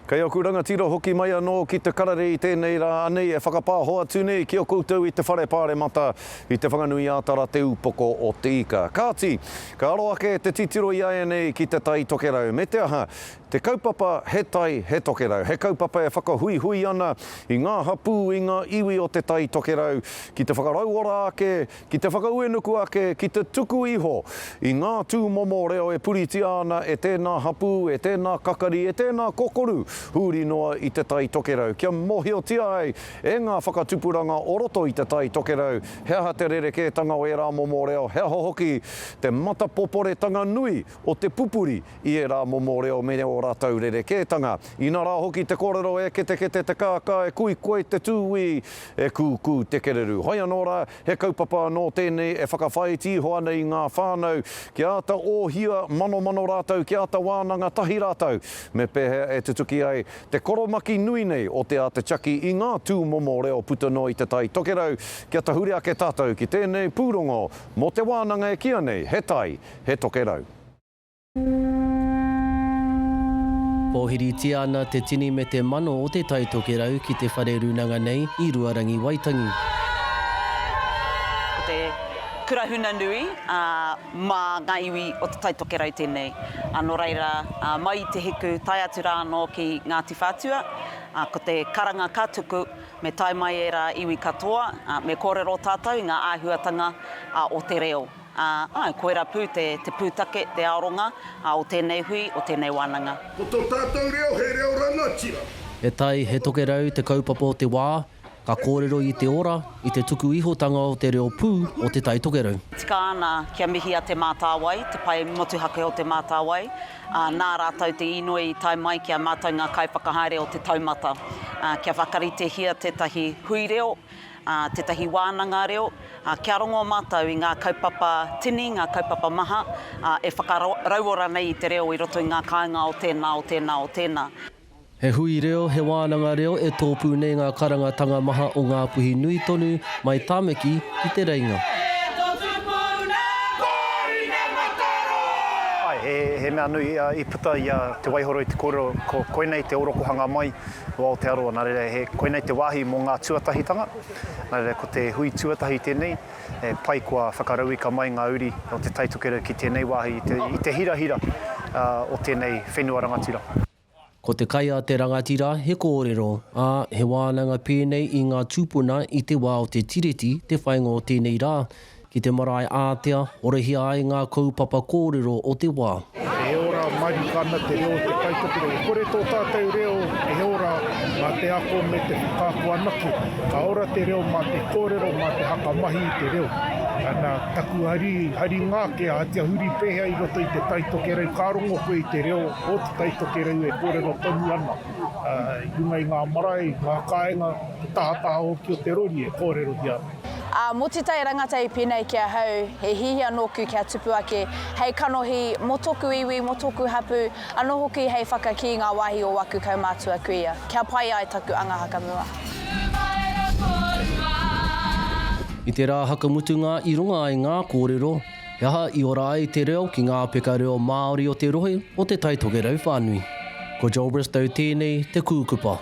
Kei aku rangatira hoki mai anō ki te karere i tēnei rā, anei e whakapāho atu nei ki a koutou i te Whare Pāremata i Te Whanganui-ā-Tara Te Upoko o Te Ika. Kāti, ka aro ake te titiro iaianei ki Te Tai Tokerau, me te aha, te kaupapa He Tai, He Tokerau, he kaupapa e whakahuihui ana i ngā hapū, i ngā iwi o Te Tai Tokerau ki te whakarauora ake, ki te whakauenuku ake, ki te tuku iho i ngā tūmomo reo e puritia ana e tēnā hapū, e tēnā kakari, e tēnā kokoru huri noa i Te Tai Tokerau, kia mōhiotia ai e ngā whakatupuranga o roto i Te Tai Tokerau he aha te rerekētanga o ērā momo reo, he aha hoki te matapoporetanga nui o te pupuri i ērā momo reo me ō rātou rerekētanga. Ina rā hoki te kōrero e ketekete te kākā, e kuikui te tūī, e kūkū te kererū. Hoi anō rā, he kaupapa anō tēnei e whakawhāiti iho ana i ngā whānau kia āta ōhia manomano rātou, kia āta wānanga tahi rātou me pēhea e tutuki ai te koromaki nui nei o te āta tiaki i ngā tūmomo reo puta noa i Te Tai Tokerau. Kia tahuri ake tātou ki tēnei pūrongo mō te wānanga e kīa nei He Tai, He Tokerau. Pōhiritia ana te tini me te mano o Te Tai Tokerau ki te whare rūnanga nei i Ruarangi Waitangi. Ko te kura huna nui mā ngā iwi o Te Tai Tokerau tēnei. Nō reira, mai i Te Hiku tae atu rā anō ki Ngāti Whātua, ko te karanga ka tuku, me tae mai ērā iwi katoa, me kōrero tātou i ngā āhuatanga o te reo. Ā, āe, koirā pū te, te pūtake, te aronga, ā, o tēnei hui, o tēnei wānanga. Ko tō tātou reo he reo rangatira. He tai, he tokerau te kaupapa o te wā, ka kōrero i te ora, i te tuku ihotanga o te reo pū o Te Tai Tokerau. Tika ana kia mihia Te Mātāwai, te pae motuhake o Te Mātāwai, ā, nā rātou te inoi i tae mai ki a mātou ngā kaiwhakahaere o te taumata, ā, kia whakaritehia tētahi hui reo, ā, tētahi wānanga reo, ā, kia rongo mātou i ngā kaupapa tini, ngā kaupapa maha, ā, e whakarauora nei i te reo i roto i ngā kāinga o tēnā, o tēnā, o tēnā. He hui reo, he wānanga reo e tōpū nei ngā karangatanga maha o Ngāpuhi nui tonu mai Tāmaki ki Te Reinga. Āe, he mea nui i puta i a Te Waihoroi te kōrero, ko koinei te orokohanga mai o Aotearoa, nā reira, he, koinei te wāhi mō ngā tuatahitanga, nā reira, ko te hui tuatahi tēnei, e pai kua whakarauika mai ngā uri o Te Tai Tokerau ki tēnei wāhi i te, i te hirahira o tēnei whenua rangatira. Ko te kai a te rangatira he kōrero, ā, he wānanga pēnei i ngā tūpuna i te wā o te Tiriti te whainga o tēnei rā, Ki te marae ātea, horahia ai ngā kaupapa kōrero o te wā. E ora marika ana te reo o te Taitokerau. E kore tō tātou reo e ora mā te ako me te whakaako anake. Ka ora te reo mā te kōrero, mā te hakamahi i te reo. Ana, taku hari, haringa ake, ahatia huri pēhea i roto i te Taitokerau, ka rongo koe i te reo o te Taitokerau e kōrero tonu ana. I runga i ngā marae, ngā kāinga, te tahataha hoki o te rori e kōrerohia ana. Ā, mō te tai rangata i pēnei ki ahau, he hihia nōku kia tupu ake hei kanohi mō tōku iwi, mō tōku hapū, anō hoki hei whakakī ngā wāhi o waku kaumātua kuia, kia pai ai taku anga hakamua. I te rā hakamutunga i ronga ai ngā kōrero, he aha i ora ai te reo ki ngā peka reo Māori o te rohe o Te Tai Tokerau whānui. Ko Joel Bristow tēnei, te kūkupa.